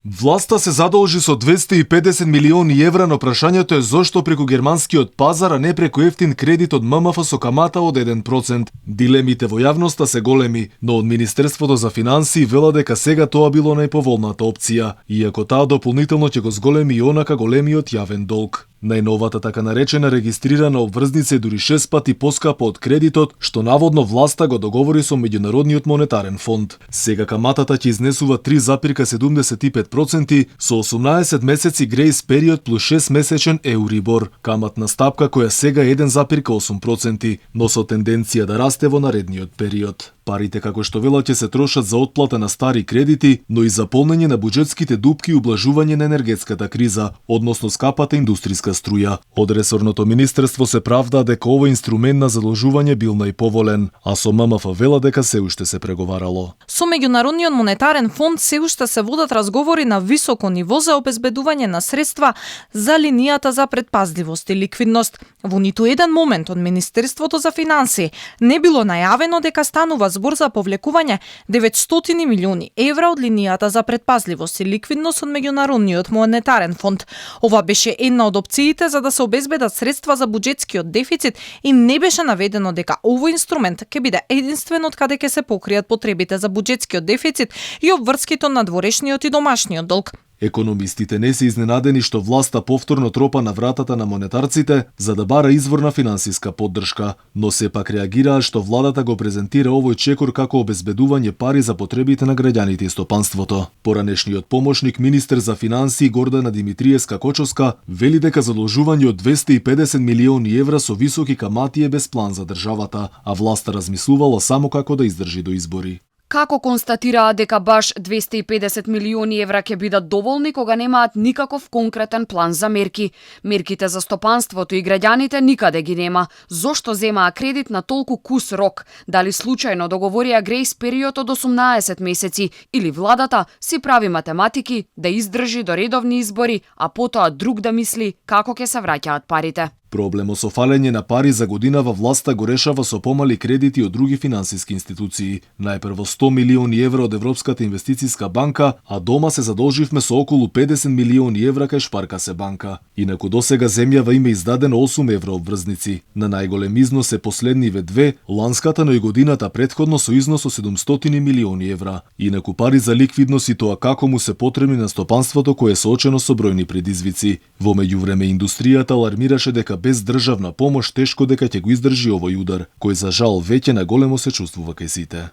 Власта се задолжи со 250 милиони евра, но прашањето е зошто преку германскиот пазар, а не преку ефтин кредит од ММФ со камата од 1%. Дилемите во јавноста се големи, но од Министерството за финансии вела дека сега тоа било најповолната опција, иако таа дополнително ќе го зголеми и онака големиот јавен долг. Најновата така наречена регистрирана обврзница е дури 6 пати поскапа од кредитот, што наводно власта го договори со Меѓународниот монетарен фонд. Сега каматата ќе изнесува 3,75% со 18 месеци грејс период плюс 6 месечен Еурибор, каматна стапка која сега е 1,8%, но со тенденција да расте во наредниот период. Парите, како што вела, ќе се трошат за отплата на стари кредити, но и за полнење на буџетските дупки и ублажување на енергетската криза, односно скапата индустријска струја. Од ресорното министерство се правда дека овој инструмент на задолжување бил најповолен, а со ММФ вела дека се уште се преговарало. Со Меѓународниот монетарен фонд се уште се водат разговори на високо ниво за обезбедување на средства за линијата за предпазливост и ликвидност. Во ниту еден момент од Министерството за финансии не било најавено дека станува збор за повлекување 900 милиони евра од линијата за предпазливост и ликвидност од Меѓународниот монетарен фонд. Ова беше една од опциите за да се обезбедат средства за буџетскиот дефицит и не беше наведено дека овој инструмент ќе биде единствен од каде ќе се покријат потребите за буџетскиот дефицит и обврските на дворешниот и домашниот долг. Економистите не се изненадени што власта повторно тропа на вратата на монетарците за да бара изворна финансиска поддршка, но сепак реагираа што владата го презентира овој чекор како обезбедување пари за потребите на граѓаните и стопанството. Поранешниот помошник министер за финансии Гордана Димитриевска-Кочовска вели дека задолжување од 250 милиони евра со високи камати е без план за државата, а власта размислувала само како да издржи до избори. Како констатираа дека баш 250 милиони евра ќе бидат доволни кога немаат никаков конкретен план за мерки. Мерките за стопанството и граѓаните никаде ги нема. Зошто земаа кредит на толку кус рок? Дали случајно договорија грејс период од 18 месеци или владата си прави математики да издржи до редовни избори, а потоа друг да мисли како ќе се враќаат парите? Проблемот со фалење на пари за годинава власта го решава со помали кредити од други финансиски институции. Најпрво 100 милиони евра од Европската инвестицијска банка, а дома се задолживме со околу 50 милиони евра кај Шпаркасе банка. Инаку досега земјава има издадено 8 евро обврзници. На најголем износ е последниве две, ланската, но и годината претходно со износ од 700 милиони евра. Инаку пари за ликвидност и тоа како му се потребни на стопанството кое е соочено со бројни предизвици. Во меѓувреме индустријата алармираше дека без државна помош тешко дека ќе го издржи овој удар, кој за жал веќе наголемо се чувствува кај сите.